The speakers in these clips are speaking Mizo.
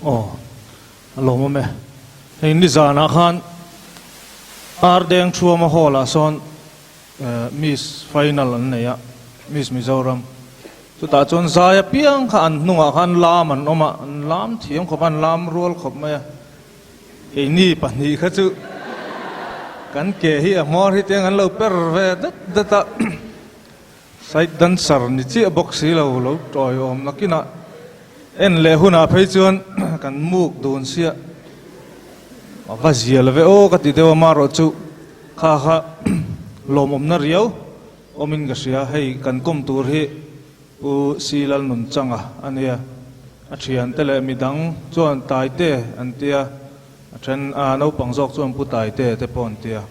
Aw, a lawmawm e. Hei nizanah khan Ardeng Thuama Hall ah sawn Miss Final an nei a, Miss Mizoram. Chutah chuan zai apiang kha an hnungah khan lam an awm a, an lam thiam khawp a, an lam rual khawp mai a. Keini pahnih kha chu kan ke hi a hmawr hi tiang an lo per ve dat dat a, side dancer ni chiah bawk si lo, lo tawiawm nakinah en leh hunah phei chuan kan muk dun sia a va zial ve aw ka ti deuh a, marawh chu kha kha lawmawmna riau awmin ka hria, hei kan kawm tur hi Pu Si Lalnunchanga a nia, a thiante leh midang chuan Taite an tia, a then a naupang zawk chuan Pu Taite te pawh an tia.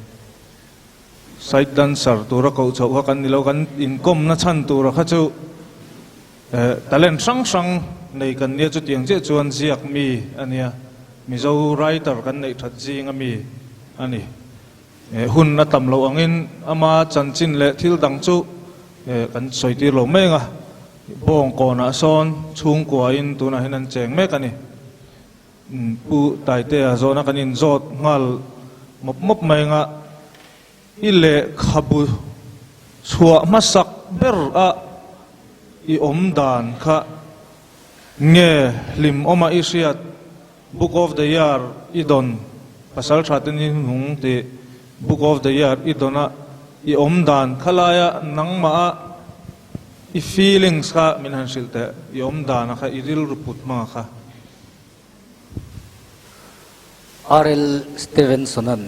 Side dancer tura koh chhoh kha kan ni lo, kan inkawmna chhan tura kha chu talent hrang hrang nei kan nia, chutiang chiah chuan ziak mi a nia, Mizo writer kan neih that zing a mi a ni. Hun a tam loh angin ama chanchin leh thil dang chu kan sawi tir lo mai ang a, bawng kawnah sawn chhungkuain tunah hian an cheng mek a ni. Pu Taitea zawhna kan inzawt nghal mawp mawp mai ang a, i lehkhabu chhuah hmasak ber a i awm dan kha nge hlim awma i hriat? Book of the Year i dawn pasal tha te ni hnung tih Book of the Year i dawn a i awm dan kha laia nangmah a i feelings kha min han hrilh teh i awm dan a kha i rilru put hmang a kha. RL Stevenson-a'n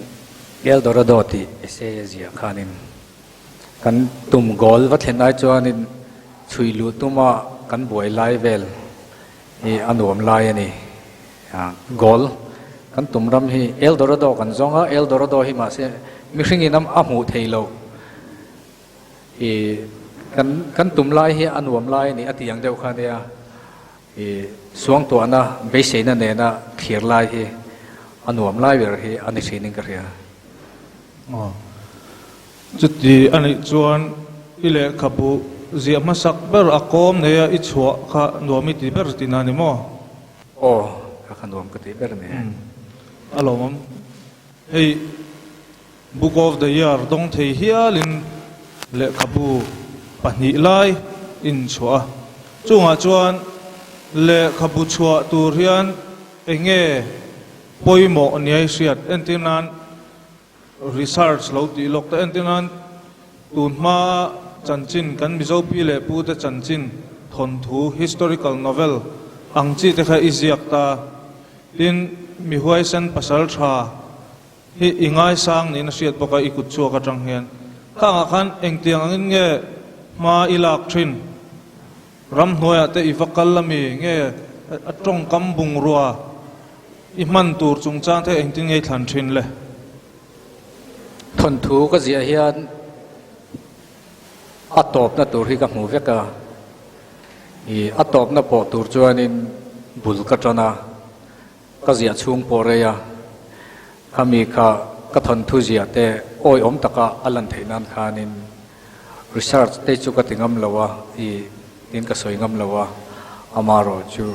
El Dorado tih essay a ziah khanin kan tum goal va thlen ai chuanin chhui luh tuma kan buai lai vel Hi a nuam lai a ni. Goal kan tum ram hi El Dorado kan zawng a, El Dorado hi mahse mihringin a hmuh thei lo. I kan kan tum lai hi a nuam lai a ni a tih ang deuh kha nia. I suangtuahna beiseina nena thlir lai hi a nuam lai ber hi a ni thin in ka hria. Aw. Chuti a nih chuan i lehkhabu ziah hmasak ber a kawm nei a i chhuah kha nuam i ti ber tihna a ni maw? Aw, kha kha nuam ka ti ber a ni. A lawmawm. Hei Book of the Year dawng thei hialin lehkhabu pahnih lai in chhuah a. Chungah chuan lehkhabu chhuah tur hian eng nge pawimawh nia i hriat? Entir nan Research lo tih lawk ta entir nan tun hma chanchin kan Mizo pi leh pu te chanchin thawnthu, historical novel, ang chi te kha i ziak ta. Tin, mi huaisen pasal tha hi i ngaisang niin a hriat bawk a i kut chhuak atang hian. Khangah khan engtiang angin nge hma i lak thin? Ramhnuaiah te i va kal ami nge a tawngkam bungrua I hman tur chungchang te engtin nge i thlan thin le? Thawnthu ka ziah hian a tawpna tur hi ka hmu vek a, i a tawpna pawh tur chuanin bul ka tan a, ka ziah chhung pawh rei a, khami kha ka thawnthu ziah te awihawm taka a lan theih nan khanin research te chu ka ti ngam lo a, i tin ka sawi ngam lo a, amaherawhchu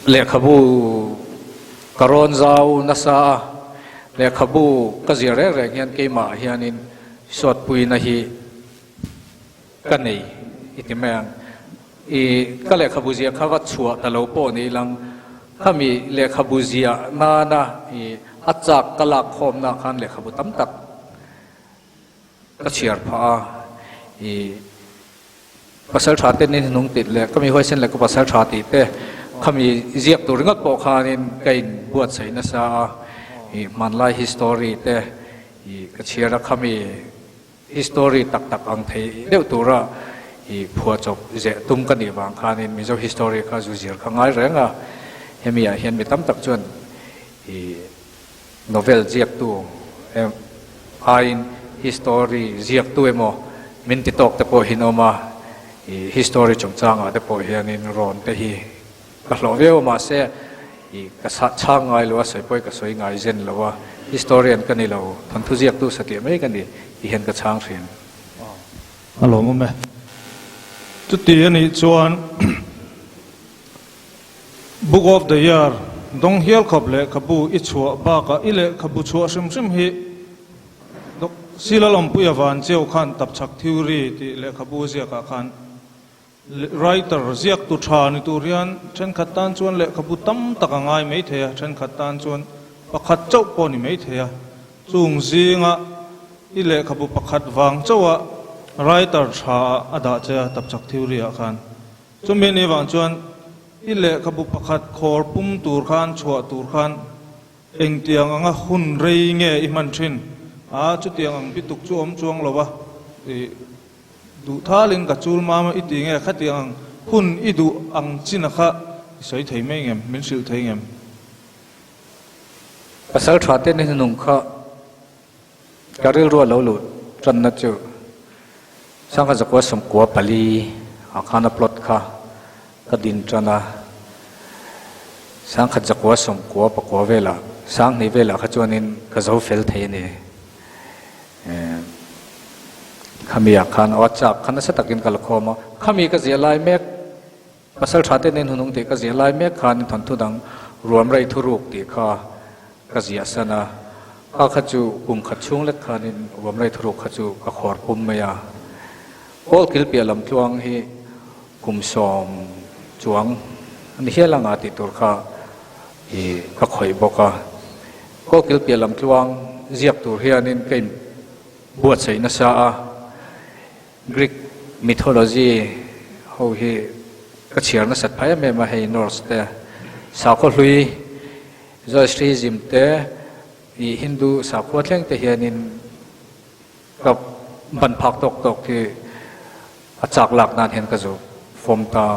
Lehkhabu ka rawn zau nasa a, lehkhabu ka zir reng reng hian keimah hianin suatpuina hi ka nei i ti mai ang. I ka lehkhabu ziah kha va chhuah ta lo pawh ni ilang, khami lehkhabu ziah nana i a chak ka lak khawmna khan lehkhabu tam tak ka chhiar phah a, i Pasal tha te ni hnung tit leh ka mi huaisen leh ka pasal tha tih te khami ziak tur ringawt pawh khanin ka in buatsaih nasa a, ih hmanlai history te ih ka chhiar a khami history tak tak ang thei deuh tura ih phuahchawp zeh tum ka nih vang khanin Mizo history kha zu zir kha ngai reng a, hemi ah hian mi tam tak chuan ih Novel ziaktu em aiin history ziaktu emaw min ti tawk te pawh hi an awm a, ih history chungchangah te pawh hianin rawn te hi ka hlawh viau a mahse ih ka chhang ngai lo a, sawi pawh hi ka sawi ngai zen lo a, historian ka ni lo, thawnthu ziaktu satliah mai ka ni tih hian ka chhang thin. A lawmawm e. Chuti a nih chuan. Book of the Year dawng hial khawp lehkhabu i chhuah bakah i lehkhabu chhuah hrim hrim hi Silalawmpuia van cheu khan tapchhak theory tih lehkhabu ziakah khan Writer ziaktu tha ni tur hian thenkhat tan chuan lehkhabu tam tak a ngai mai thei a, thenkhat tan chuan pakhat chauh pawh ni mai thei a. Chung zinga i lehkhabu pakhat vang chauha writer tha ah a dah che a tapchhak theory ah khan. Chumi ni vang chuan i lehkhabu pakhat khawr pum tur khan chhuah tur khan Engtiang anga hun rei nge i hman thin? A, chutiang ang bituk chu awm chuang lo a, i duh thalin ka chul mam a, i ti nge khatiang ang hun i duh ang chin a kha i sawi thei mai ngem, min hrilh thei ngem? Pasal tha te ni hnung kha ka rilru a lo luh tanna chu Sangha zakua 94 ah khan a plot kha ka din tan a, 1999 velah, 2000 velah kha chuanin ka zo fel thei a ni. Khami ah khan WhatsApp kha nasa takin ka la khawm a, khami ka ziah lai mek, pasal tha te nen hunung tih ka ziah lai mek khan thawnthu dang ruam rei thuruk tih kha ka ziah san a, kha kha chu kum khat chhung lek khanin ruam rei thuruk kha chu ka khawr pum mai a. Kawl kilpiah lam tluang hi Kum 10 chuang a ni hial anga tih tur kha i ka khawih bawk a. Kawlkil piah lam tluang ziak tur hianin ka in buatsaih nasa a, Greek mythology ho hi ka chhiar nasat phah em em a, hei Norse te, sakhaw hlui, Zoroastrianism te, i Hindu sakhua thleng te hianin Ka ban phak tawk tawk hi a chak lak nan hian ka zu fawm ta.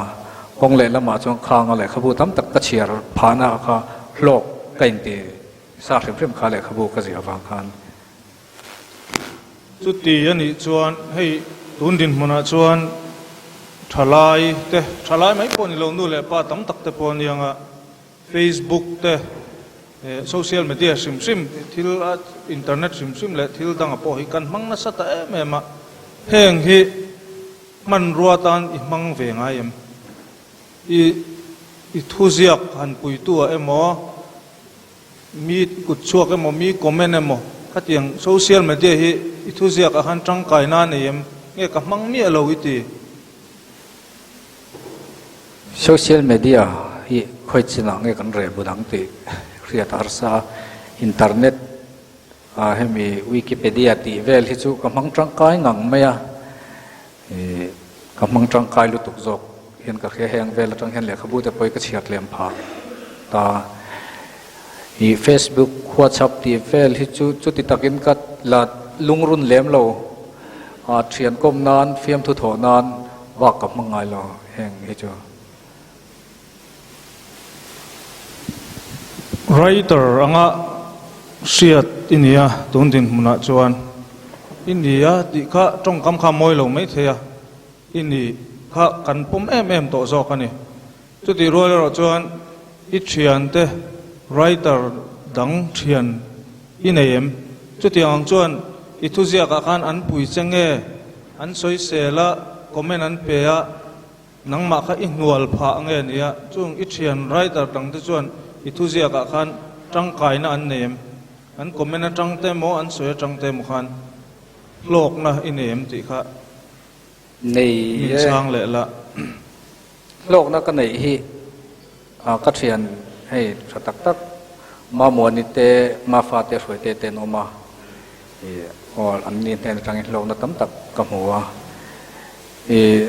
Kawng leh lamah chuan khanga lehkhabu tam tak ka chhiar phahna kha hlawk ka inti sa hrim hrim kha lehkhabu ka ziah avang khan. Chuti a nih chuan hei tun dinhmunah chuan thalai te, thalai mai pawh ni lo nu leh pa tam tak te pawh aniang a, Facebook te, social media hrim hrim thil a internet hrim hrim leh thil danga pawh hi kan hmang nasa ta em em a, heng hi hmanrua tan i hmang ve ngai em? I i thuziak han puitu ah emaw, mi kutchhuak emaw, mi comment emaw khatiang social media hi i thuziak ah khan tangkai na nei em? Nge ka hmang miah lo i ti? Social media hi khawi chinah nge kan reh bu dang tih hriat a harsa a, internet ah hemi wikipedia tih vel hi chu ka hmang tangkai ngang mai a, ih ka hmang tangkai lutuk zawk hian ka hria heng vel atang hian lehkhabu te pawh hi ka chhiat lem phah ta. Ih Facebook, WhatsApp tih vel hi chu chuti takin ka la lungrun lem lo. A thian kawm nan, fiamthu thawh nan bak ka hmang ngai lo heng hi chu. Writer anga hriat i nia tun dinhmunah chuan i nia tih kha tawngkam kha mawi lo mai thei a, i ni kha kan pawm em em tawh zawk a ni. Chutih rual erawh chuan i thiante writer dang thian i nei em? Chutiang ang chuan i thuziakah khan an pui che nge? An sawisel a, comment an pe a, nangmah kha i hnual phah nge nia? Chung i thian writer dangte chuan i thuziakah khan tangkaina an nei em? An comment atang te emaw an sawi atang te emaw khan hlawkna i nei em tih kha Nei min e. chhang leh la. Hlawkna ka neih hi ka thian hei tha tak tak Mamuani te, Mafa te, Hruaite te an awm a, ih aw an ni hnen atangin hlawkna tam tak ka hmu a, ih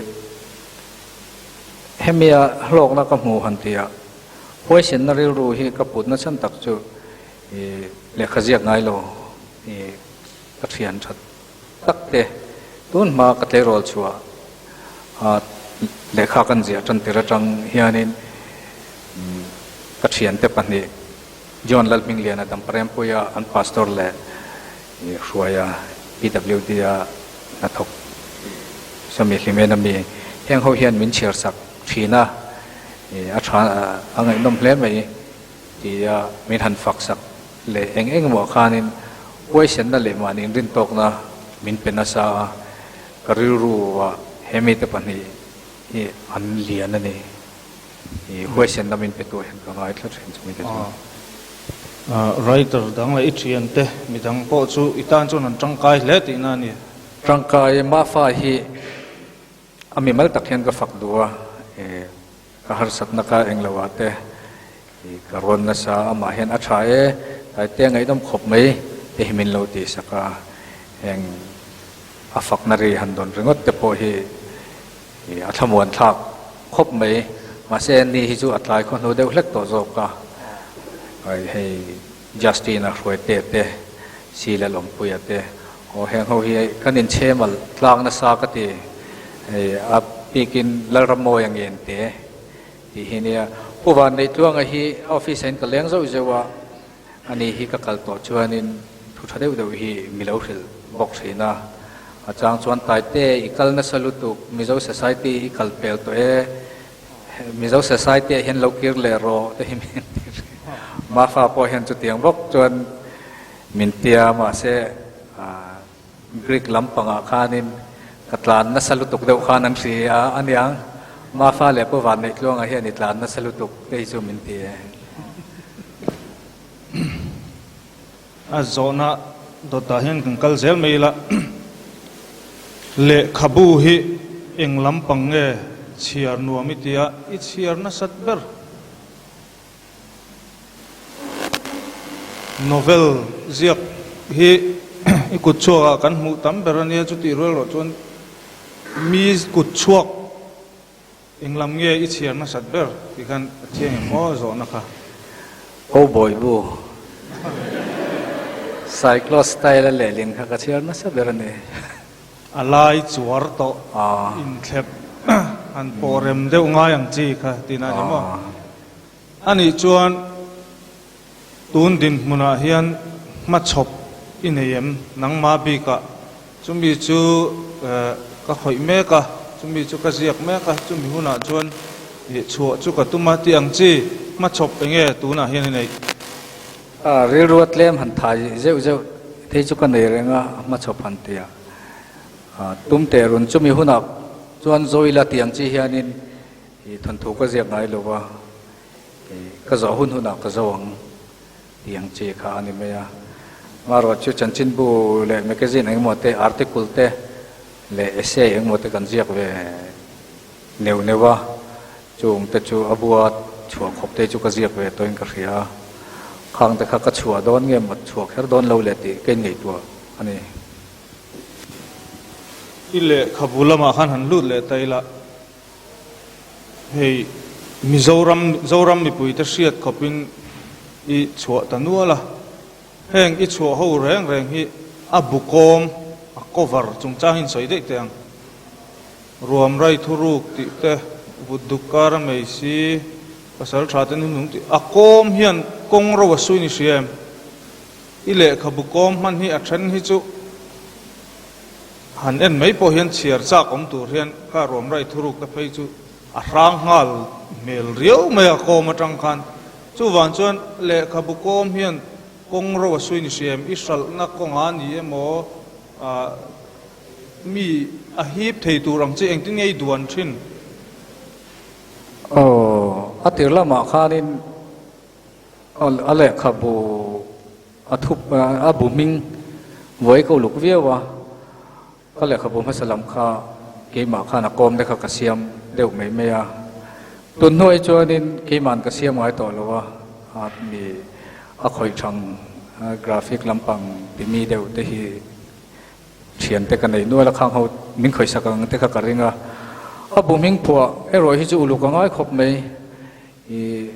hemia hlawkna ka hmu han tih ah huaisenna rilru hi ka putna chhan tak chu ih lehkha ziak ngai lo ih ka thian that Tak te, tun hma ka tleirawl chhuah a lehkha kan ziah tan tir atang hianin ka thiante pahnih John Lalhmingliana Damparempuia an pastor leh Hruaia PWD a hnathawk Sawmi Hlimena mi heng ho hian min chhiar sak thin a, a tha a ngaihnawm hle mai tia min han fak sak leh eng eng emaw khanin huaisenna leh mahni inrintawkna min pe nasa a, ka rilru ah he mite pahnih hi an lian a ni. I huaisen lam in pe tuah hian ka ngai tlat thin chumi te chu. Writer dang leh i thian te midang pawh chu i tan chuan an tangkai hle tihna a ni. Tangkai Mafa hi a mimal tak hian ka fak duh a, ka harsatna ka englo ah te ka rawn nasa amah hian a tha e, Taite ngaihdawm khawp mai te hi min lo tihsak a, heng a fakna ri han dawn ringawt te pawh hi A thlamuan thlak khawp mai. Mahse ni hi chu a tlai khaw hnu deuh hlek tawh zawk a. Hei Justin-a hruaite te, Sila Lawmpuia te, aw heng ho hi kan inchhem al tlang nasa ka ti. Hei a bikin Lalramawia ngen te tih hi nia. Pu Vanneitluanga hi a office ah hian ka leng zauh zeuh a. Ani hi ka kal tawh chuanin thu tha deuh deuh hi mi lo hrilh bawk thin a. A chang chuan Taite i kal nasa lutuk, Mizo Society i kal pel tawh e, Mizo Society ah hian lo kir leh rawh te hi min ti thin. Mafa pawh hian chutiang bawk chuan min tia mahse Greek lampangah khanin ka tlan nasa lutuk deuh khan an hri a aniang. Mafa leh Pu Vanneih Tluanga hian i tlan nasa lutuk te hi chu min ti e. A zawhna dawtah hian kan kal zel mai ila. Lehkhabu hi eng lampang nge chhiar nuam i tia i chhiar nasat ber? Novel ziak hi i kut chhuakah kan hmuh tam ber a nia, chutih rual erawh chuan mi kut chhuak englam nge i chhiar nasat ber tih khan a thiang em aw zawhna kha. Cowboy bu Cyclo style a lehlin kha ka chhiar nasa ber a ni. A lai chuar tawh inthlep han pawh rem deuh ngai ang chi kha tihna a ni maw? Anih chuan tun dinhmunah hian hmachhawp i nei em? Nangmah bikah chumi chu ka khawih mek a, chumi chu ka ziak mek a, chumi hunah chuan chhuah chu ka tum a tih ang chi hmachhawp enge tunah hian i neih? A rilru a tlem han thai zeuh zeuh thei chu ka nei reng a, a hmachhawp han ti a. Tum teh run chumi hunah chuan Zoila tih ang chi hianin i thawnthu ka ziak ngai lo va, ka zawh hun hunah ka zo ang tih ang chi kha a ni mai a. Amaherawh chu chanchinbu leh magazine engemaw te, article te leh essay engemaw te kan ziak ve neuh neuh a, Chung te chu a bua chhuah khawp te chu ka ziak ve tawhin ka hria a, khang te kha ka chhuah dawn nge maw chhuah kher dawn lo le tih ka inngaihtuah a ni. I lehkhabu lamah khan han lut leh ta ila, hei Mizoram Zoram mipuite hriat khawpin i chhuah ta nual a, heng i chhuah ho reng reng hi a bukawm, a cover chungchang hi in sawi daih teh ang. Ruam rai thuruk tih te, vut duk kar a mei si, pasal tha te hnunhnung tih a kawm hian kawng ro a sui ni hria em? I lehkhabu kawm hman hi a then hi chu han en mai pawh hian chhiar chak awm tur hian kha ruam rai thuruk te phei chu a hrang nghal hmel riau mai a kawm atang khan. Chuvang chuan lehkhabu kawm hian kawng ro a sui ni hria em? I hralhna kawngah a ni emaw ah Mi a hip thei tur ang che engtin nge i duan thin? Aw, a tir lamah khanin a lehkhabu a thup a bu hming vuai ka uluk viau a, ka lehkhabu hmasa lam kha keimah khan a kawm te kha ka siam deuh mai mai a, tun hnuai chuanin keima'n ka siam ngai tawh lo a, mi a khawih thang graphic lampang timi deuh te hi Thiante ka nei nual a, khang ho min khawihsak ang te kha ka ring a. A bu hming phuah erawh hi chu uluk a ngai khawp mai. Ih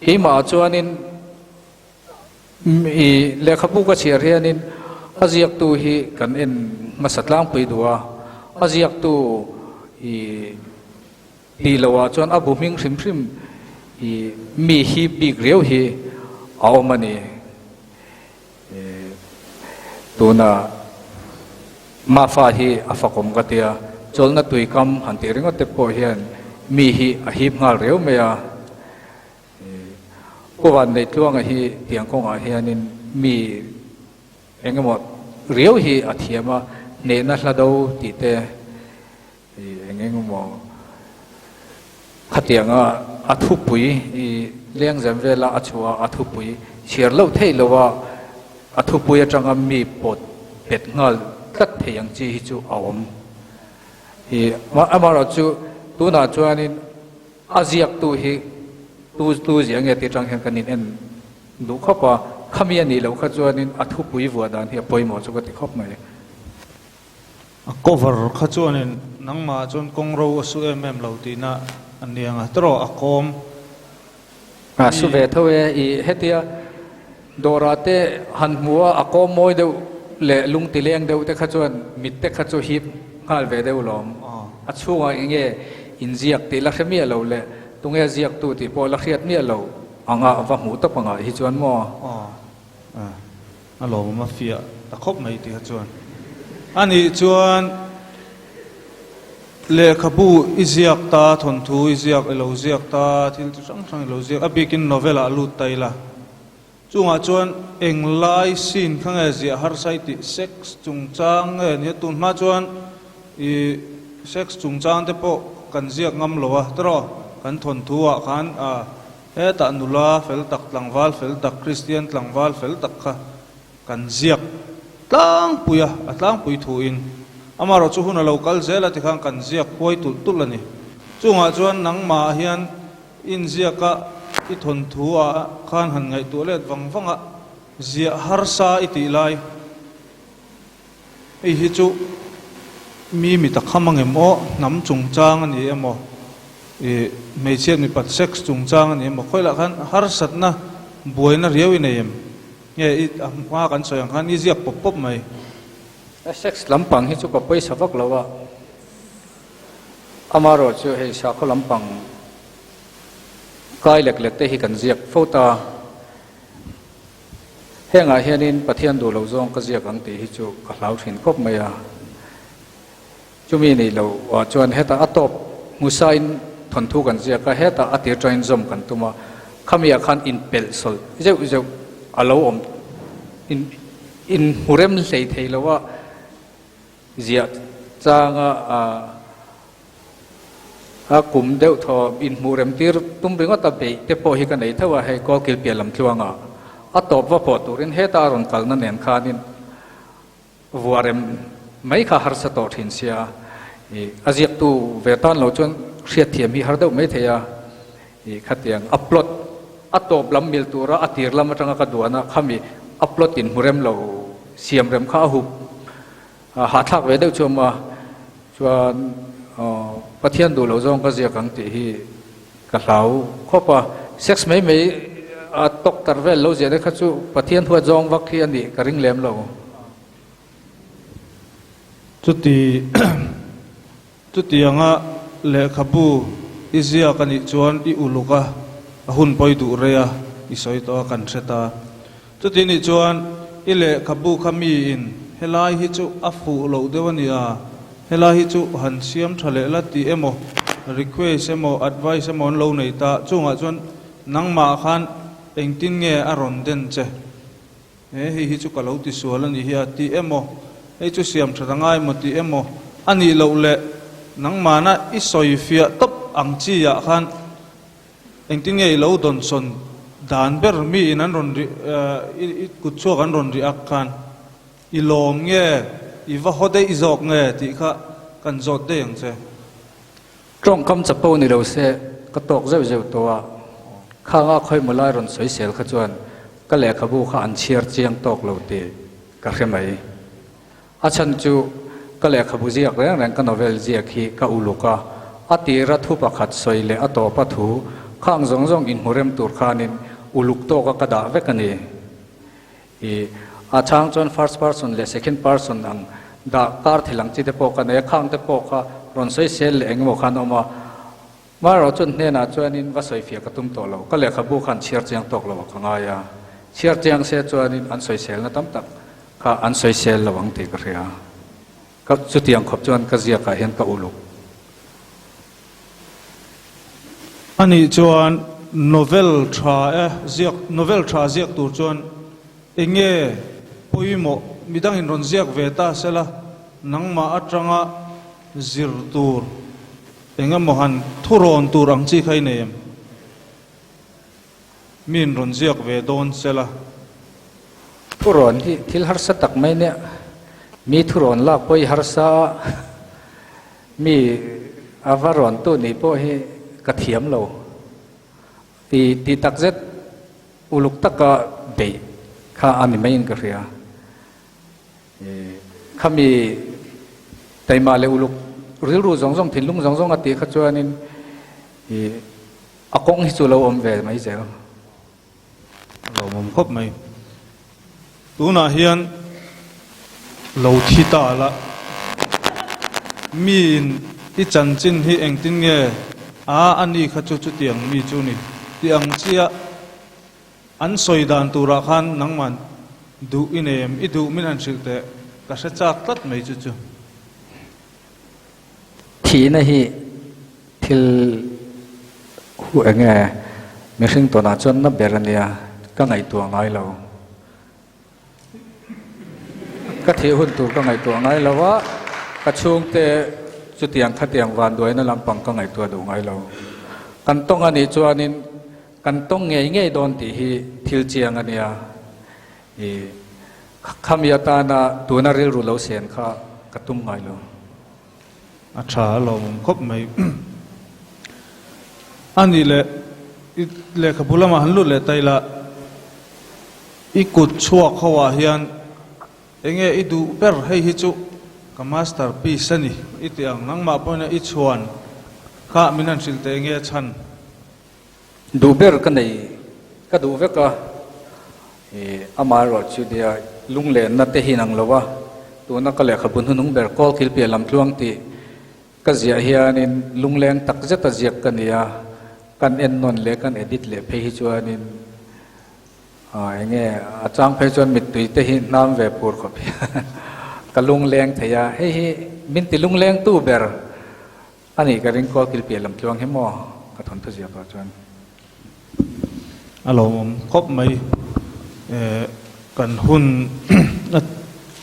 keimah ah chuanin ih lehkhabu ka chhiar hianin a ziaktu hi kan en hmasa tlangpui duh a, a ziaktu ih tih loh ah chuan a bu hming hrim hrim ih mi hip bik riau hi a awm a ni. Tuna Mafa hi a fakawm ka tia, chawlhna tuikam han tih ringawt te pawh hian mi hi a hip nghal riau mai a. Pu Vanneitluanga hi tiang kawngah hianin mi eng emaw riau hi a thiam a, hnehna hla do tih te eng eng emaw. Khatianga a thupui i lengzem vela a chhuah a thupui chhiar loh theih lo a, a thupui atanga mi pawt bet nghal tlat thei ang chi hi chu a awm. I amaherawhchu tunah chuanin a ziaktu hi tu tu ziah nge tih atang hian kan in en duh khawp a, khami a nih loh kha chuanin a thupui vuah dan hi a pawimawh chu ka ti khawp mai. A cover kha chuanin nangmah chuan kawngro a su em em lo tihna a ni ang a, tawrh a kawm. A su ve tho e, i hetia dawrah te han hmu a, a kawm mawi deuh leh lung ti leng deuh te kha chuan mit te kha chu hip nghal ve deuh lawm. A chhungah eng nge inziak tih la hre miah lo leh tunge ziaktu tih pawh la hriat miah lo anga va hmuh tawp angah hi chuan maw? A lawmawm a fiah ta khawp mai tih kha chuan a nih chuan lehkhabu i ziak ta, thawnthu i ziak i lo ziak ta, thil chi hrang hrang i lo ziak a bikin novel ah lut ta ila chungah chuan englai scene kha nge ziah harsa i tih sex chungchang nge nia tun hma chuan i sex chungchang te pawh kan ziak ngam lo a tawrh kan thawnthu ah khan a Hetah nula fel tak, tlangval fel tak, Kristian tlangval fel tak kha kan ziak tlangpui a, a tlangpui thuin. Amaherawh chu hun a lo kal zel a tikhan kan ziak huai tulh tulh a ni. Chungah chuan nangmah hian inziak a i thawnthu ah khan han ngaihtuah let vang vang a, ziah harsa i tih lai. Hei hi chu mi mi takham angem aw, hnam chungchang a ni emaw, ih hmeichhiat mipat sex chungchang a ni emaw, khawilah khan harsatna buaina riau i nei em? Nge i a hma kan sawi ang khan i ziak pawp pawp mai. Sex lampang hi chu ka pawisa vak lo a, amaherawh chu hei sakhaw lampang kai lek lek te hi kan ziak fo ta. Hengah hianin Pathian duh lo zawng ka ziak ang tih hi chu ka hlau thin khawp mai a. Chumi nih loh ah chuan hetah a tawp hmusain thawnthu kan ziak a, hetah a tir tangin zawm kan tum a, khamiah khan inpelh sawlh zeuh zeuh a lo awm in inhmu rem hlei thei lo a ziah changa a A kum deuh thaw inhmuh rem tir tum ringawt a beih te pawh hi ka nei tho a, hei Kawlkil piah lam tluangah a tawp va pawh turin heta a rawn kalna nen khanin vuah rem mai kha harsa tawh thin sia, ih a ziaktu ve tan lo chuan hriatthiam hi har deuh mai thei a, ih khatiang a plot a tawp lam mil tura a tir lam atanga ka duan a khami a plot inhmu rem lo siam rem kha a hup Hahthlak ve deuh chu a chuan Pathian duh loh zawng ka ziak ang tih hi ka hlau khawp a. Sex mai mai a tawk tar vel lo ziah te kha chu Pathian huat zawng vak hi a nih ka ring lem lo. Chuti chutianga lehkhabu i ziak a nih chuan i uluk a, a hun pawi duh rei a, i sawi tawh a kan hre ta. Chuti nih chuan i lehkhabu kha miin helai hi chu a fuh loh deuh a nia, helai hi chu han siam tha leh la tih emaw, request emaw, advice emaw an lo nei ta, chungah chuan nangmah khan engtin nge a rawn den che? He hei hi chu ka lo ti sual a nih hi a tih emaw, hei chu siam that a ngai emaw tih emaw a nih loh leh nangmahna i sawi fiah tawp ang chi ah khan Engtin nge i lo dawnsawn dan ber mi in an rawn ri i kut chhuak an rawn ri ak khan i lawm nge i va haw daih zawk nge tih kha kan zawt daih ang che. Tawngkam chapo ni lo se ka tawk zeuh zeuh tawh a, khanga khawimaw lai rawn sawisel kha chuan ka lehkhabu kha an chhiar chiang tawk lo tih ka hre mai. A chhan chu ka lehkhabu ziak reng reng ka novel ziak hi ka uluk a, a tira thu pakhat sawi leh a tawpa thu khang zawng zawng inhmu rem tur khanin uluk tawka ka dah vek a ni. I a chhang chuan first person leh second person ang dah kar thil ang chi te pawh ka nei a, khang te pawh kha rawn sawi sel leh eng emaw khan a awm a. Marawh chuan hnenah chuanin va sawifiah ka tum tawh lo, ka lehkhabu khan chhiar chiang tawk lo ah ka ngai a, chhiar chiang se chuanin an sawiselna tam tak kha an sawisel lo ang tih ka hria. Ka chutiang khawp chuan ka ziakah hian ka uluk. Anih chuan novel tha e ziak novel tha ziak tur chuan enge pawimawh midangin rawn ziak ve ta sela nangmah atanga zir tur. Eng emaw han thurawn tur ang chi kha i nei em? Miin rawn ziak ve dawn se la. Thurawn hi thil harsa tak mai nia. Mi thurawn lak pawh i harsa a, mi a va rawn tu nih pawh hi ka thiam lo. Ti ti tak zet uluk taka beih kha a ni maiin ka hria. Khami taima leh uluk rilru zawng zawng thinlung zawng zawng a tih kha chuanin a kawng hi chu lo awm ve mai zel. A lawmawm khawp mai. Tunah hian lo thi ta la, miin i chanchin hi engtin nge a ani kha chu chutiang mi chu ni tih ang chiah An sawi dan turah khan nangman duh i nei em? I duh min han hrilh teh, ka hre chak tlat mai chu chu. Thihna hi thil hu eng nge mihring tawnah chuan na ber a nia, ka ngaihtuah ngai lo. Ka thih hun tur ka ngaihtuah ngai lo a, ka chhungte chutiang khatiang vanduaina lampang ka ngaihtuah duh ngai lo. Kan tawng a nih chuanin Kan tawng ngei ngei dawn tih hi thil chiang a nia. I khami atana tuna rilru lo sen kha ka tum ngai lo. A tha a lawmawm khawp mai. A nih leh i lehkhabu lamah han lut leh ta ila, i kut chhuak ho ah hian enge i duh ber hei hi chu ka master piece a ni i tih ang. Nangmah pawhin i chhuan kha min han hrilh teh enge a chhan. Duh ber ka nei, ka duh vek a, ih amaherawh chu nia lunglenna te hi inang lo a, tuna ka lehkhabu hnuhnung ber Kawlkil piah lam tluang tih ka ziah hianin lungleng tak zeta ziak ka ni a, kan ennawn leh kan edit leh phei hi chuanin ah eng nge a chang phei chuan mittui te hi hnam ve pur khawp hian ka lungleng thei a, hei hi min ti lunglengtu ber. A nih ka ring kawl kilpiah lam tluang hi maw ka thawn thu ziah pah chuan. A lawmawm khawp mai kan hun a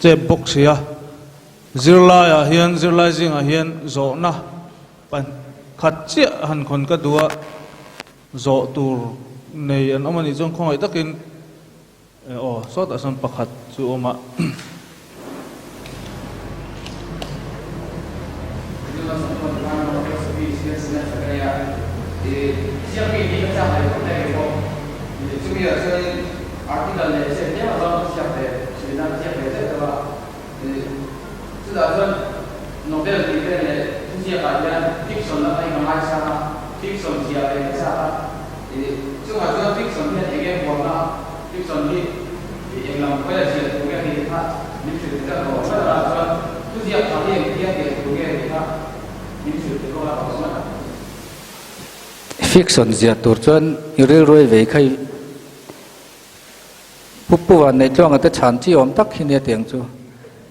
chep bawk si a, zirlai ah hian zirlai zingah hian zawhna pakhat chiah han khawn ka duh a, zawh tur nei an awm a nih chuan khawngaih takin Aw, sawtah sawn pakhat chu awm a. Fiction hi eng lam khawi a ziah tur nge tih kha min hrilh ta tlat lo. Hmasa ah chuan thuziak tha hi engtia teh tur nge tih kha min hrilh ta tawk a ka awm a. Fiction ziah tur chuan i rilruai vei kha i Pu Pu Vanneitluanga te chhan chi awm tak hi nia tiang chu.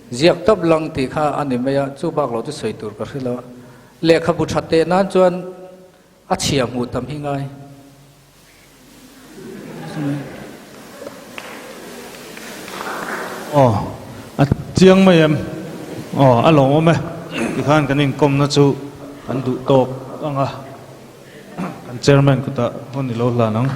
Ziak tawp lang tih kha a ni mai a, chu bak lo chu sawi tur ka hre lo a. Lehkhabu tha teh nan chuan a chhia hmuh tam hi ngai. Aw, a chiang mai em? Aw, a lawmawm e. Tikhan kan inkawmna chu kan duh tawk ang a, kan chairman kutah hun i lo hlan ang.